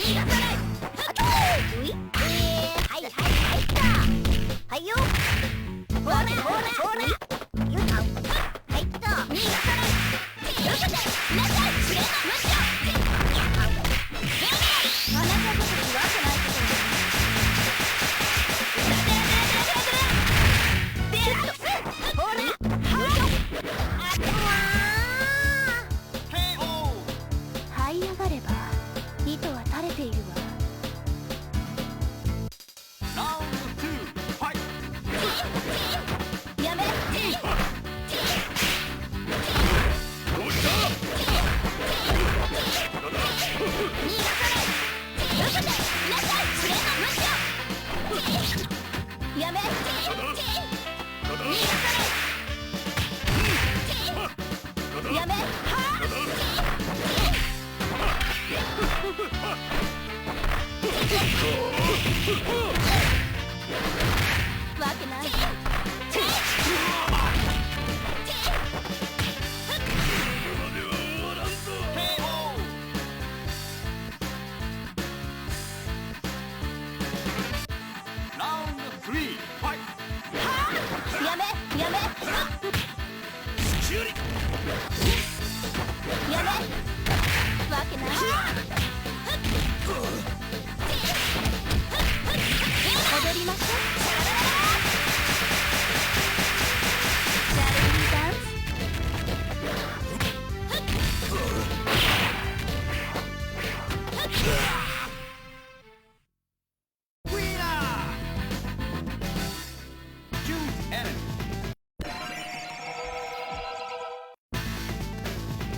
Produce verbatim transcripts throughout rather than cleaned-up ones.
逃がさない。うい。えー、はい、はい、はいった。はいよ。ほら、ほら、ほら。よいしょ。はいっと。逃がさない。よせて。なさい。知れば無視よ。あなたごときわけないことに。ほら。はい、上がれば、糸は垂れているわ。Round two, fight! やめ！逃がさない！よせて！なさい！知れば無視よ！やめ！逃がさない！やめ！はあ！わけない。Round three, fight! やめ！やめ！やめ！わけない。踊りましょう。Shall we dance? Winner! Choose enemy.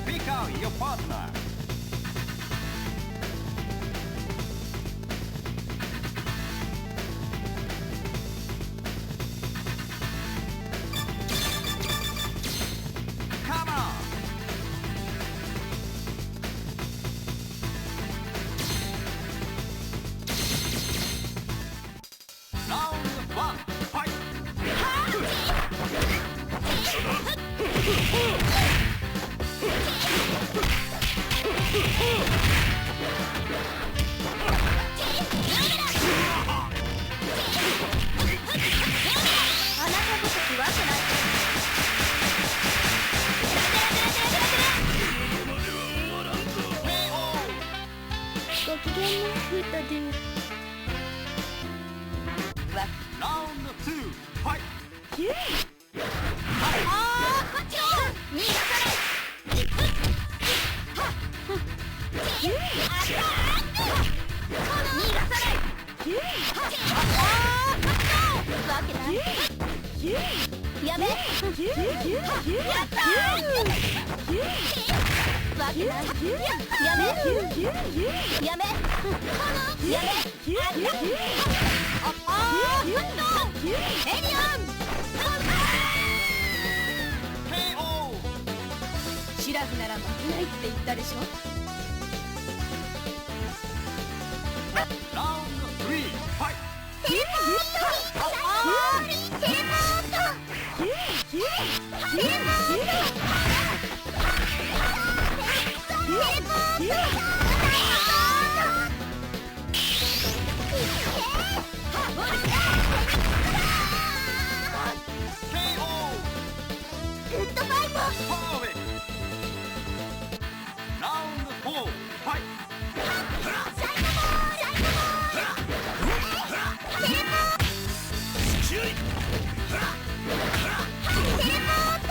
Pick out your partner. Come on! Round one, fight! あなたごときわけない。ごきげんね、フットドゥ。Round two, fight! あー、こっちを！逃がさない！逃がさない！あー、こっちを！わけない。やめ！やったー！わけない。やめ！やめ！やめ！ あ、あー、ちょっと！エイリアン！ ケーオー！ シラフなら負けないって言ったでしょ？ Round three, fight! あ、あー！ ケーオー！ グッドバイブ！ Round four, fight! テレポート！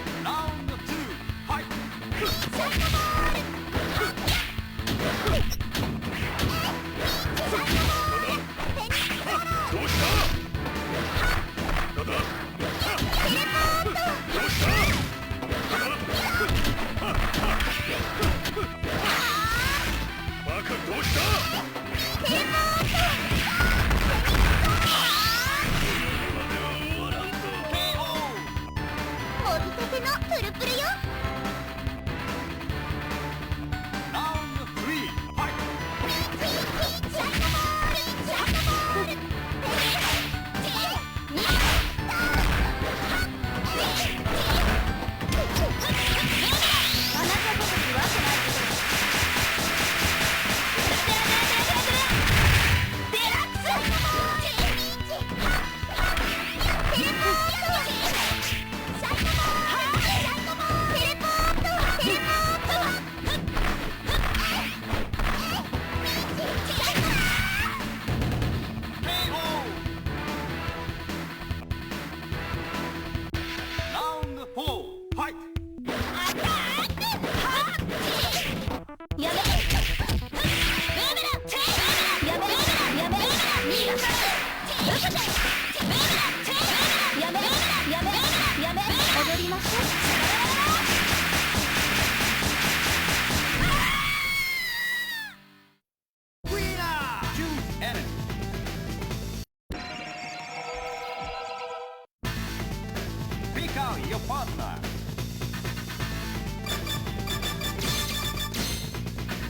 Round two, fight! Round three, fight! Round four, fight! Winner! Choose enemy. Pick out your partner.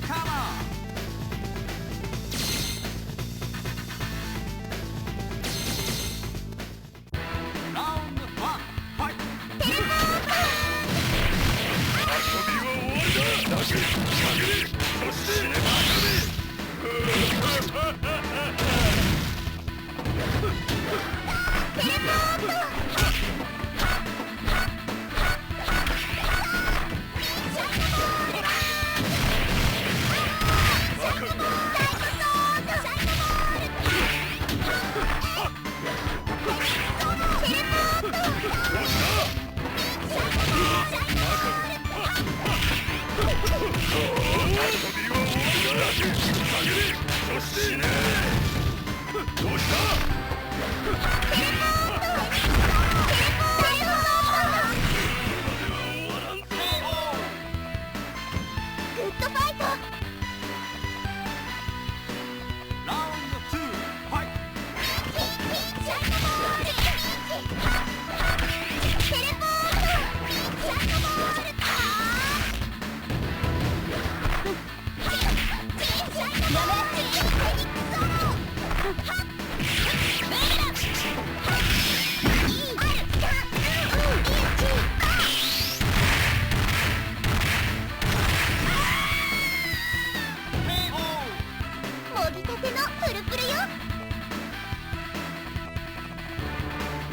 Come on! Round one, fight! Good fight! Round two, fight!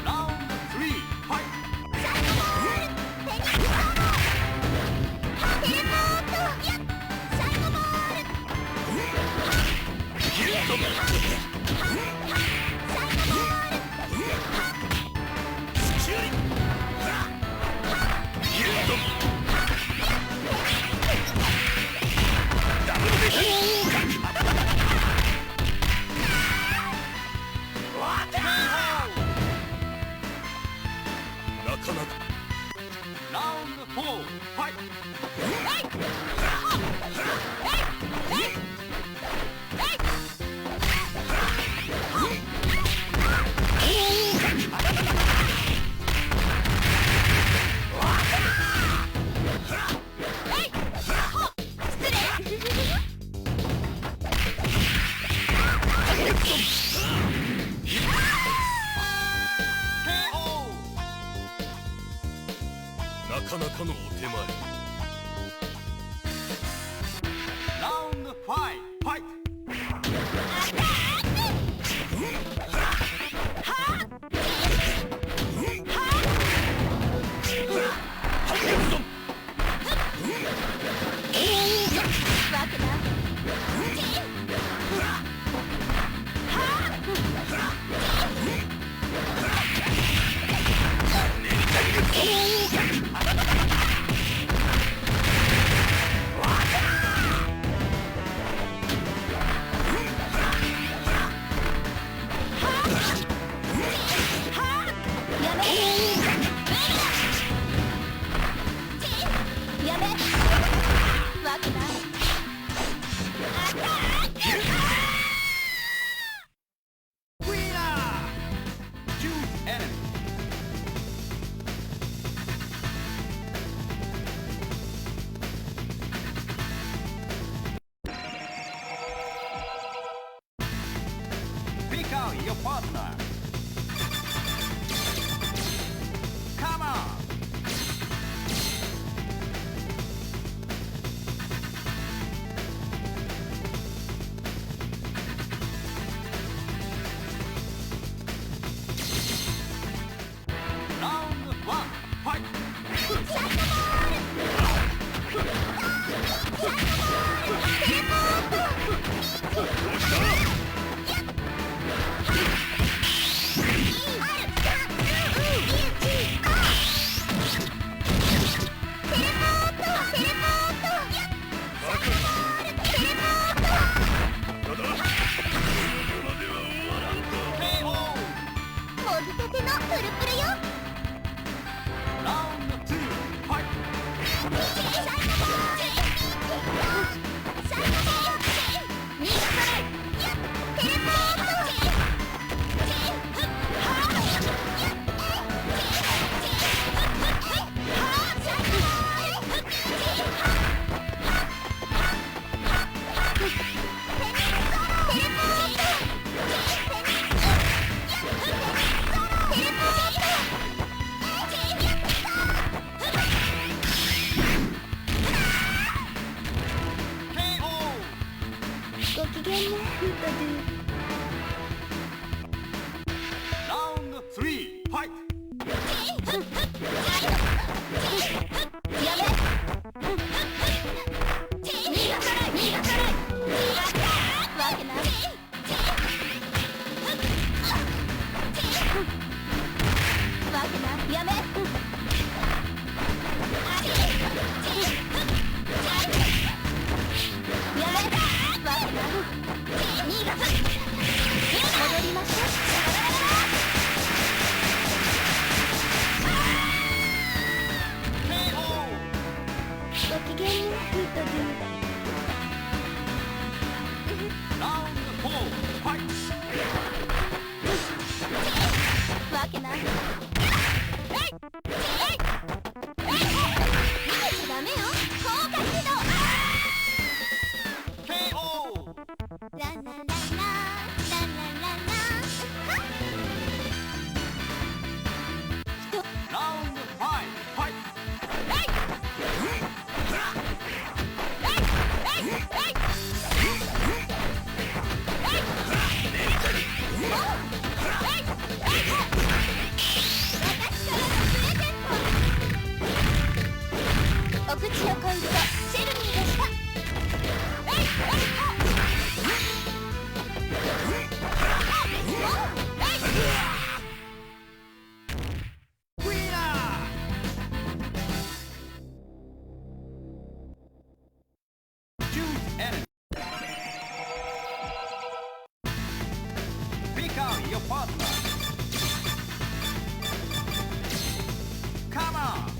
Round three, fight! Round four, fight! なかなかのお手前。 Round five, fight! Winner! Choose enemy. ピックアップ your partner. Come on! Round one, fight! Round two, fight! ごきげんね、フットドゥ。 Round three, fight! やめ！逃がさない！逃がさない！わけない。わけない。やめ！やめ！わけない。 ごきげんね、フットドゥ。 Round four, fight! わけない。 逃げちゃダメよ。硬化起動。 ケーオー。 ララララ、ララララ。 Round five, fight! お口の恋人、シェルニーでした。 Winner! Choose enemy. Pick out your partner. Come on!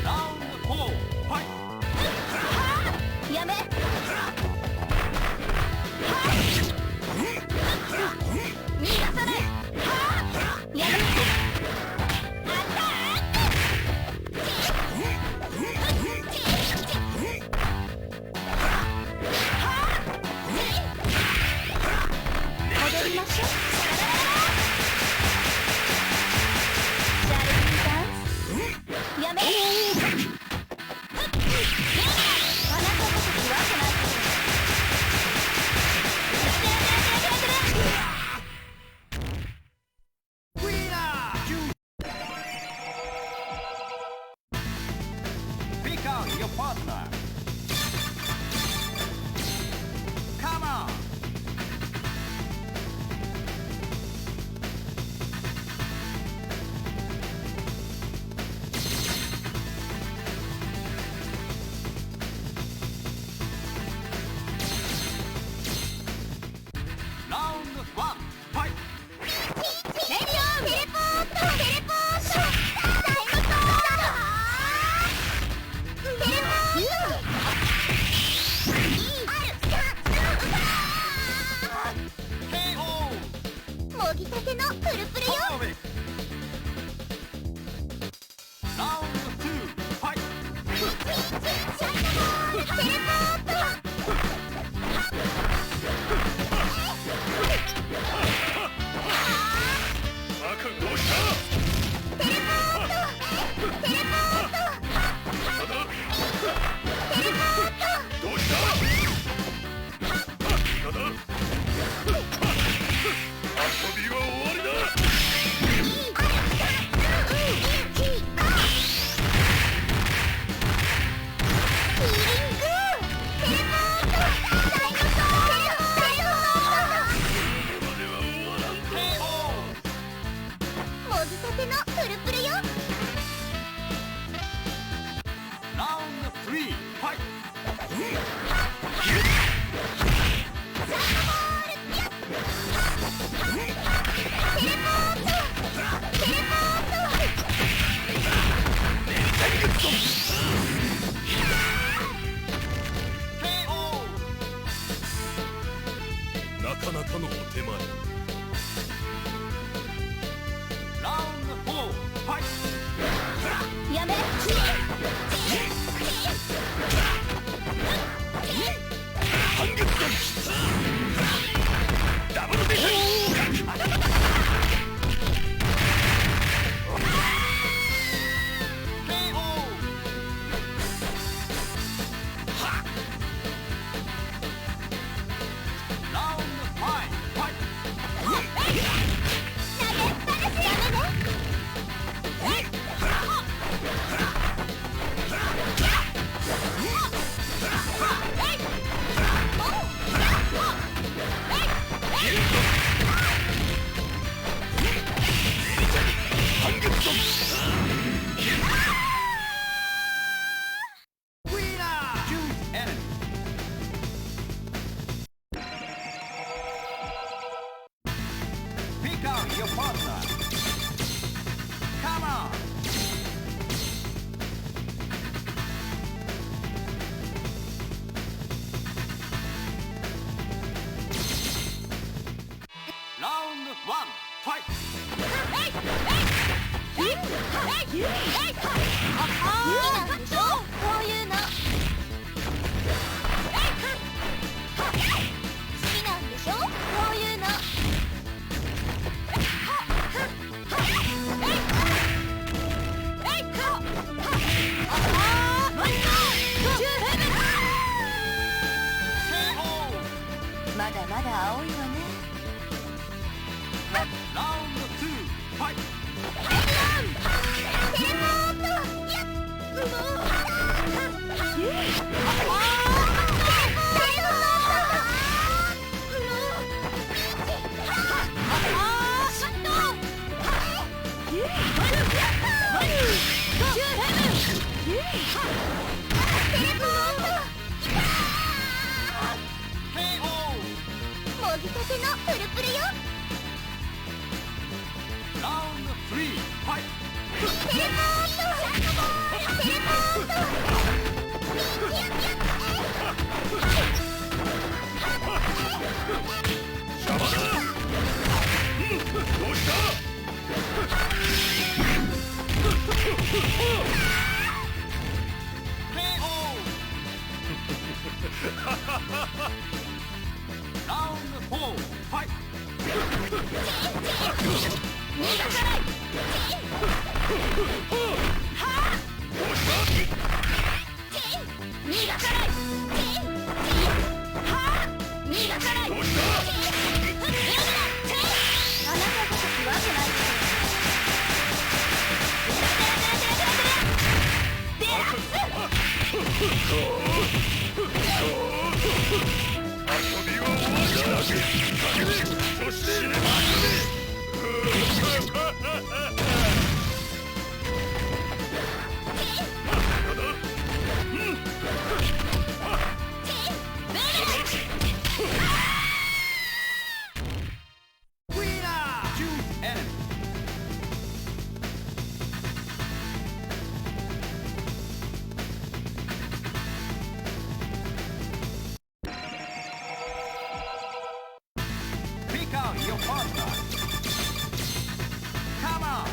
Round four, fight! やめ。逃がさない。やめ。踊りましょう。やめ。あなたこそ怖くない。Pick out your partner. Come on. Round one, fight! もぎたてのプルプルよ。 Round two, fight! 遊びは終わりだ。 もぎたてのプルプルよ。 Round three, fight! なかなかのお手前。 Round four, fight! やめ。半月だ。ダブルで。 Round five, fight! Pick out your partner. Come on. Round one, fight! 好きなんでしょ？こういうの。好きなんでしょ？こういうの。 まだまだ青いわね。Round two, fight! うわー！ケーオー。もぎたてのプルプルよ。ラウンドスリー、ファイト。テレポート。テレポート。ラウンドフォー、ファイト。Pick out your partner. Come on.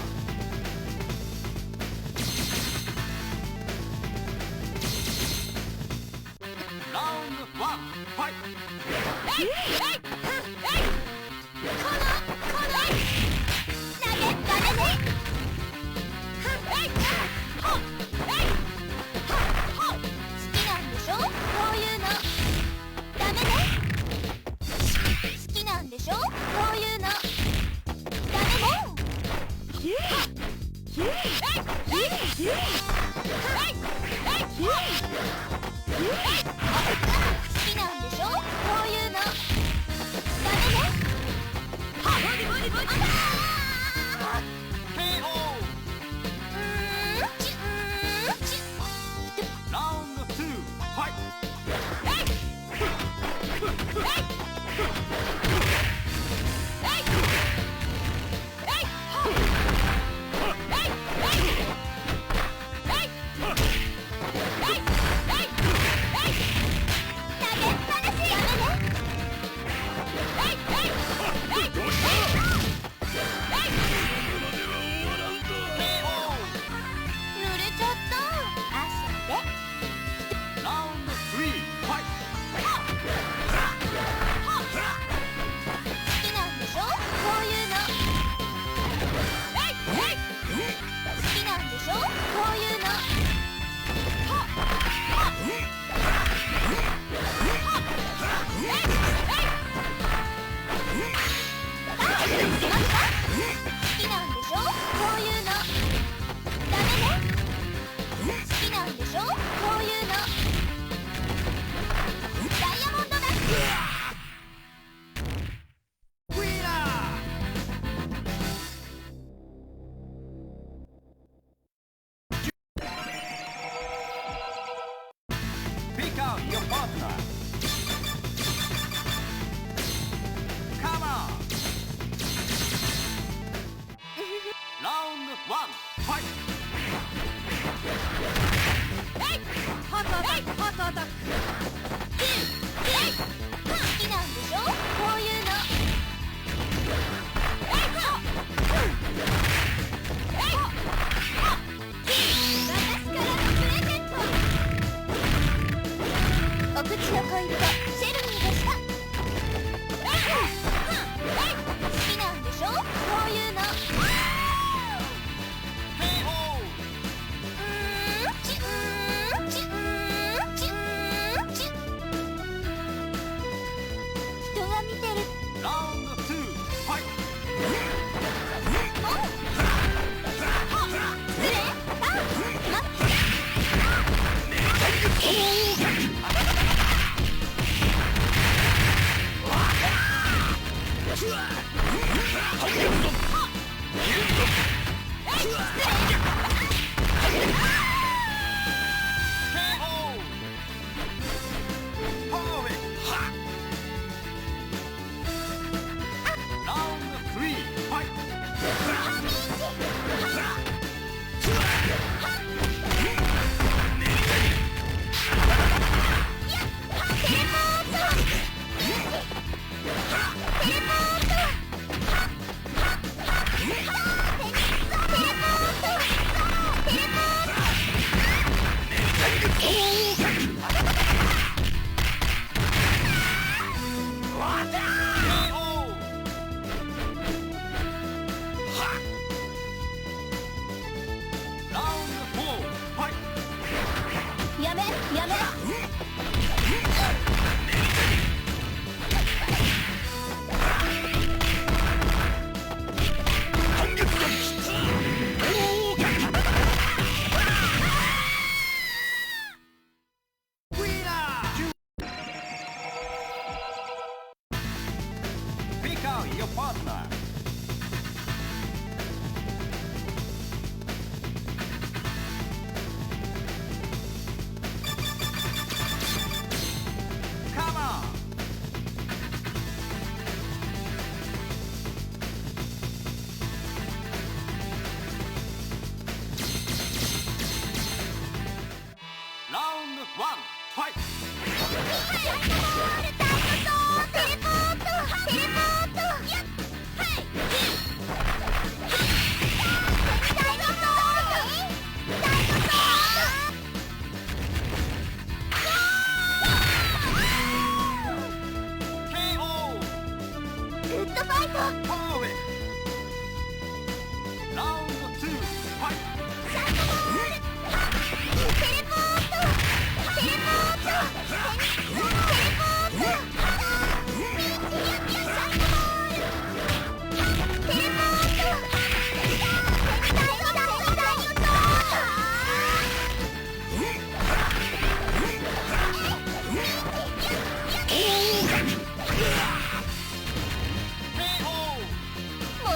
Round one, fight. Hey, hey, hey. この、この、投げ、投げて。はい、はい、はい、はい。好きなんでしょ？こういうの。ダメね。好きなんでしょ？こういうの。ダメね。はい。 好きなんでしょ？こういうの。ダメね。はっ。あらー。ケーオー。うーん、ち、うーん、ち。ラウンドツー、ファイト。えい！えい！えい！ 濡れちゃった。汗で。ラウンドスリー、ファイト。好きなんでしょ？こういうの。好きなんでしょ？こういうの。好きなんでしょ？こういうの。 ダメね。好きなんでしょ？こういうの。ダイヤモンドダスト。Pick out your partner. Come on. Round one, fight. えい！ハートアタック、ハートアタック。えい！えい！好きなんでしょ？こういうの。えい！えい！ 私からのプレゼント。お口の恋人、シェルフィーでした。好きなんでしょ？こういうの。うーん、ち、うーん、ち、うーん、ち、うーん、ち。 人が見てる。ラウンドツー、ファイト。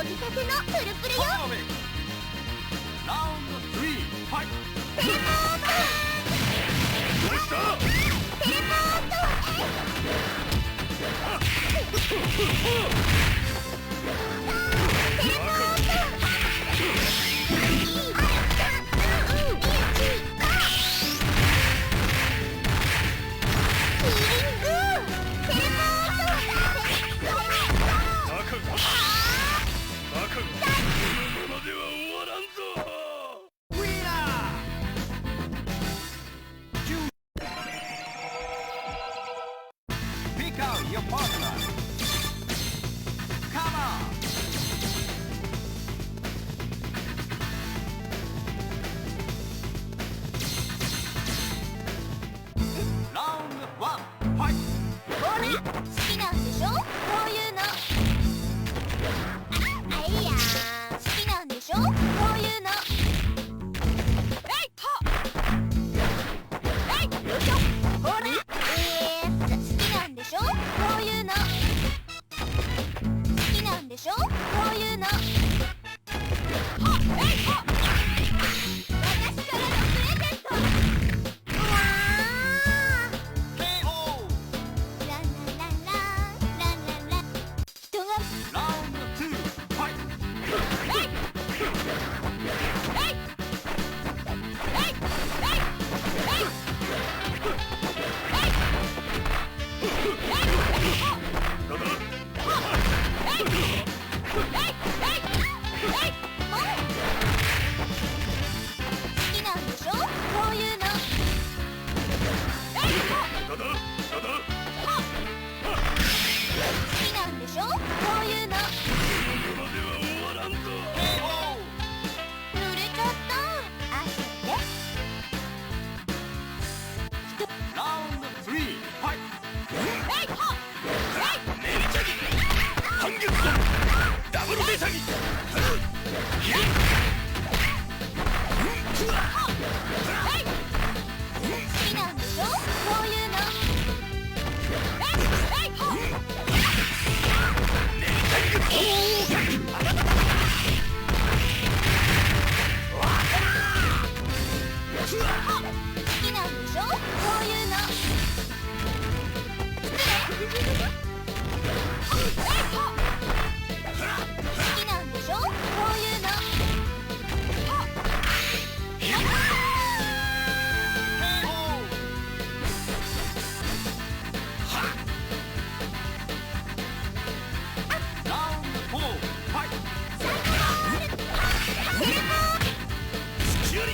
出来たてのプルプルよ。 Follow me. Round three, fight. テレポート。 どうした？ テレポート。 Pick out your partner. Come on! Round one, fight! ほら、好きなんでしょ？こういうの。あ、あいや。好きなんでしょ？こういうの。えい、はっ！えい、よいしょ。ほら、えーっと、好きなんでしょ？こういうの。好きなんでしょ？こういうの。 私からのプレゼント。うわー。 ケーオー。 ランランランラン、ランランラン。人が。 Round two, fight! えい！えい！ 好きなんでしょ？こういうの。好きなんでしょ？こういうの。 濡れちゃった。汗で。 Round three, fight! えい、はっ！えい！半月だ！ダブル目詐欺！ 好きなんでしょ？こういうの。えい！えい！はっ！ 好きなんでしょ？こういうの。失礼。 好きなんでしょ？こういうの。 Round four, fight! 突き寄り！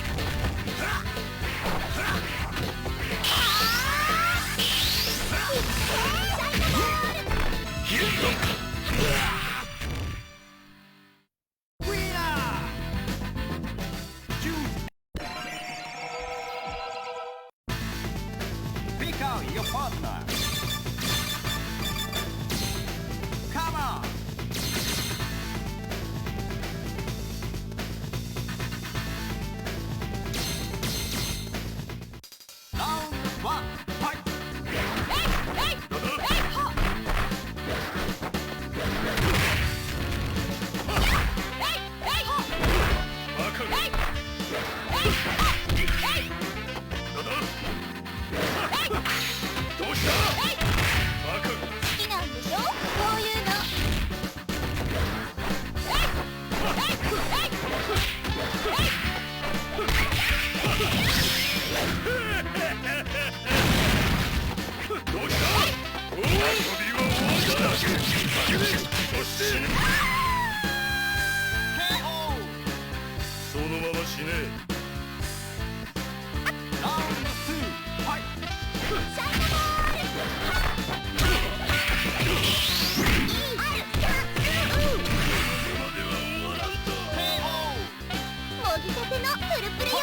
Winner! Choose. Pick out your partner. Come on. Round one, fight! えい！えい！えい！はっ！えい！えい！はっ！えい！えい！はっ！えい！えい！はっ！えい！えい！どうした？えい！バカ！好きなんでしょ？こういうの。 そのまま死ね。 Round two, fight! もぎたてのプルプルよ。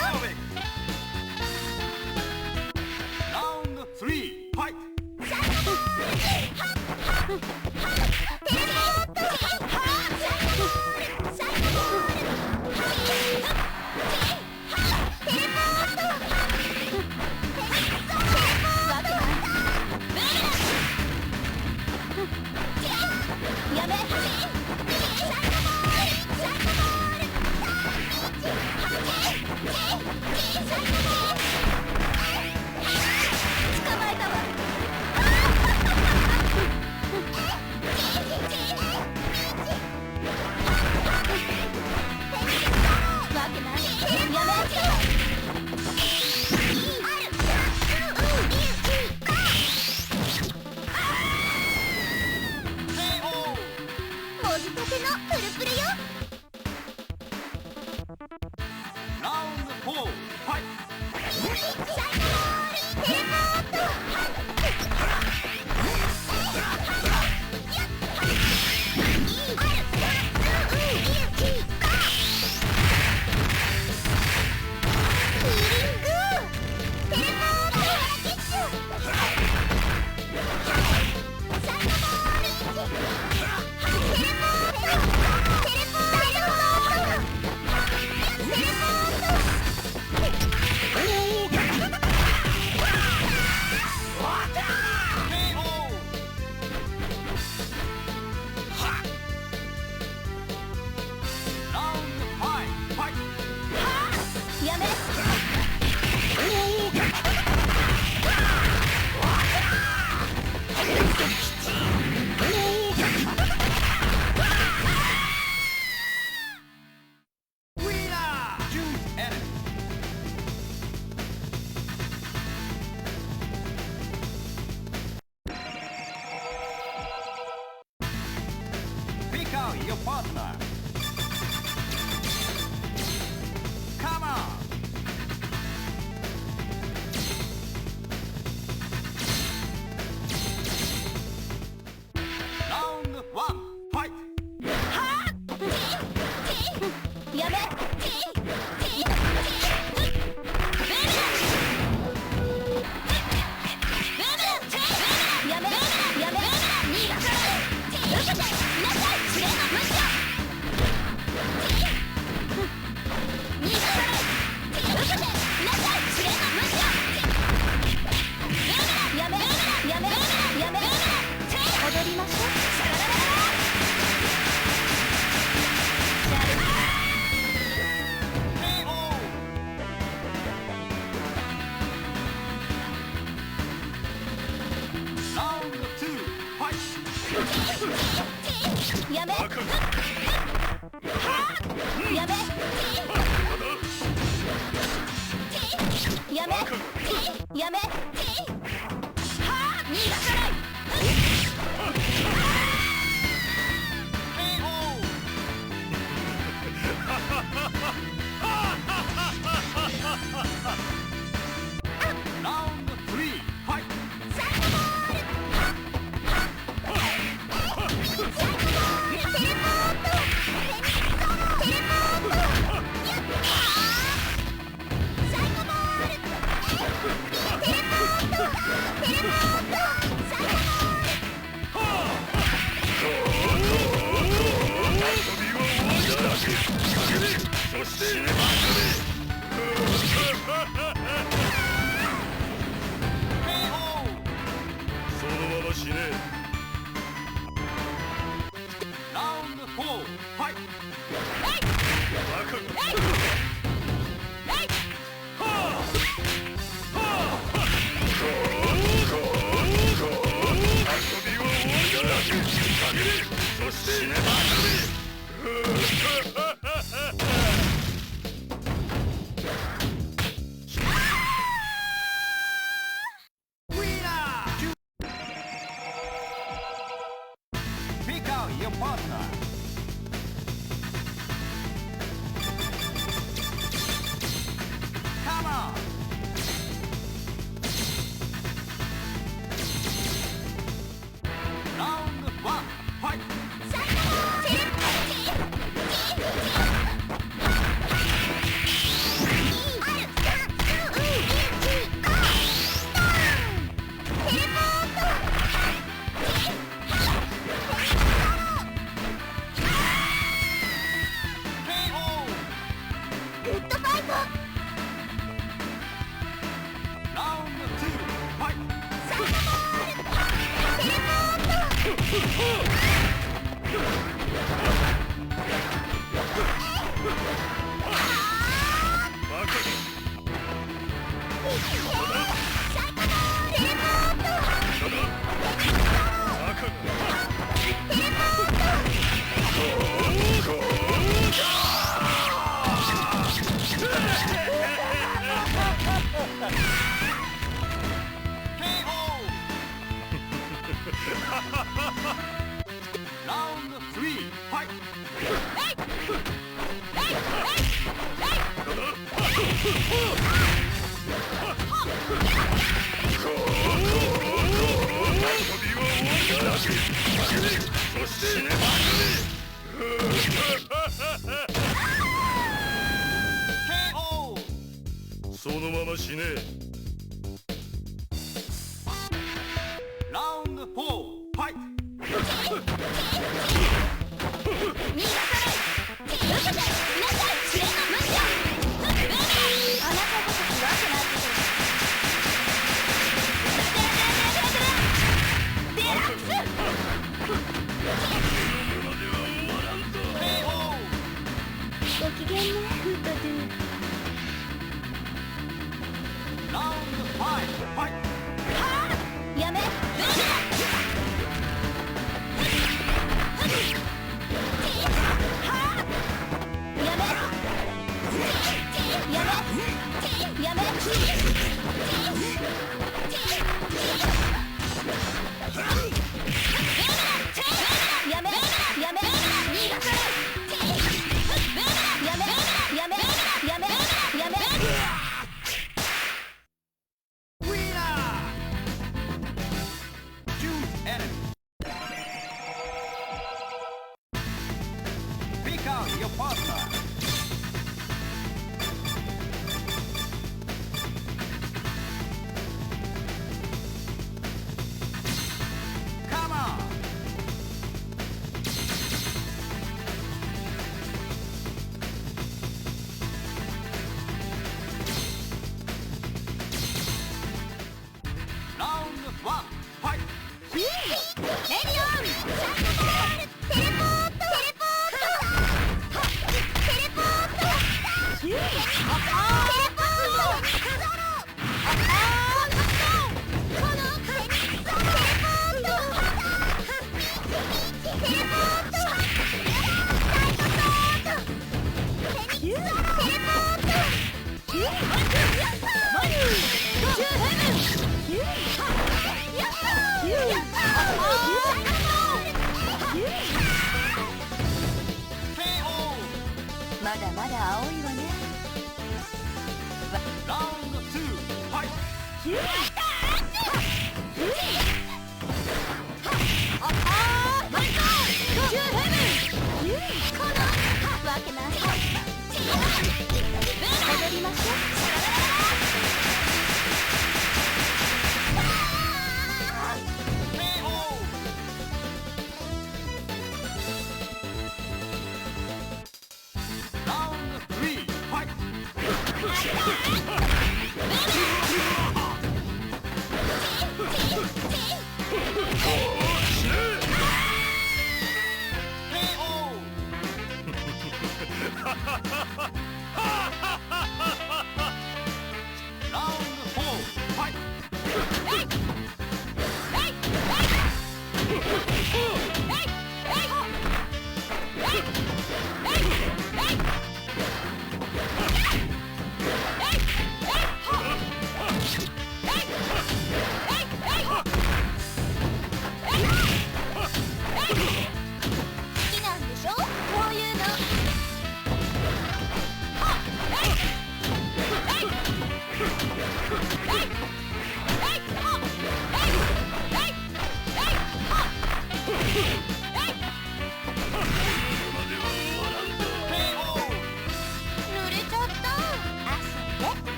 Round three, fight! テレポート！ Round two, fight! やめ。 やめ。 やめ。 やめ。 はあ！逃がさない！ Round three, fight! そのまま死ね。 Round four, fight! 遊びは終わりだ。そして死ねば遊び。 Winner! Pick out your partner. Come on! Round one, fight! K O! グッドファイト。 Round two, fight! サイドボール！テレポート！Round three, fight! K O! そのまま死ね。 Round four, fight! 逃がさない！受けて！なさい！試練の無視だ！あなたこそ不安定なってる。デラックス！ K O! ごきげんね、フットドゥ。 Round five, fight! はあ！やめ！はあ！やめ！やめ！やめ！ やめ！やめ！逃がさない！やめ！やめ！やめ！やめ！ Winner! Choose enemy. Pick out your partner. まだまだ青いわね。Round two, fight! Round four, fight!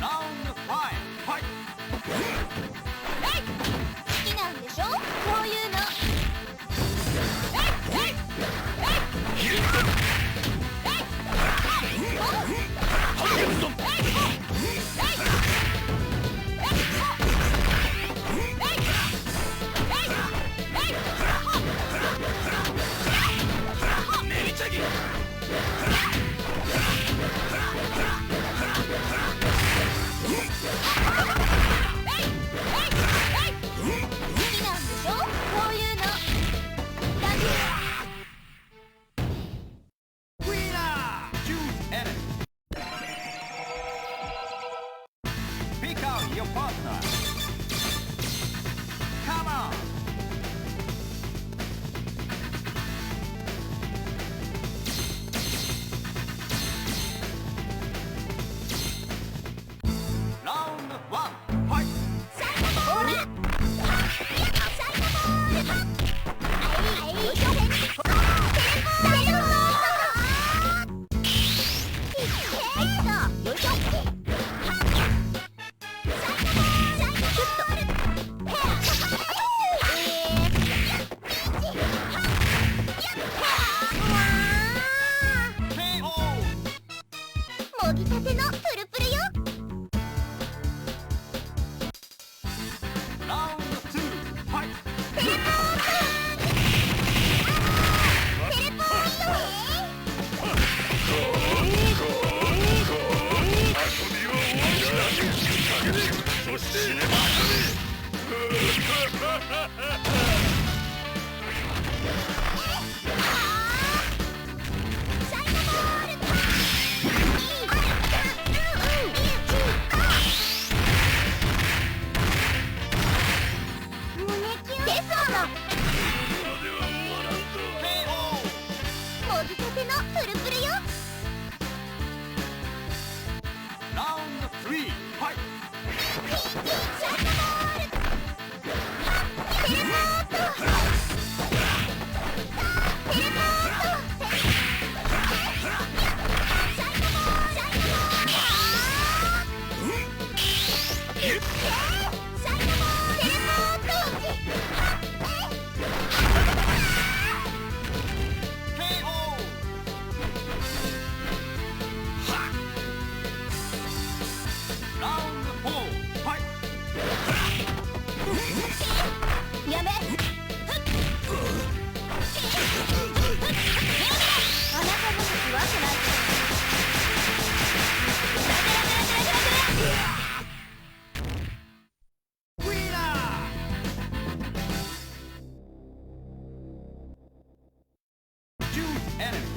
Round five, fight! 好きなんでしょ？こういうの。Winner! Choose enemy. Pick out your partner. Come on! Round one, fight! Round two, fight! もぎたてのプルプルよ。 Round three, fight! やめ。あなたの時は来ない。 Winner! Choose enemy.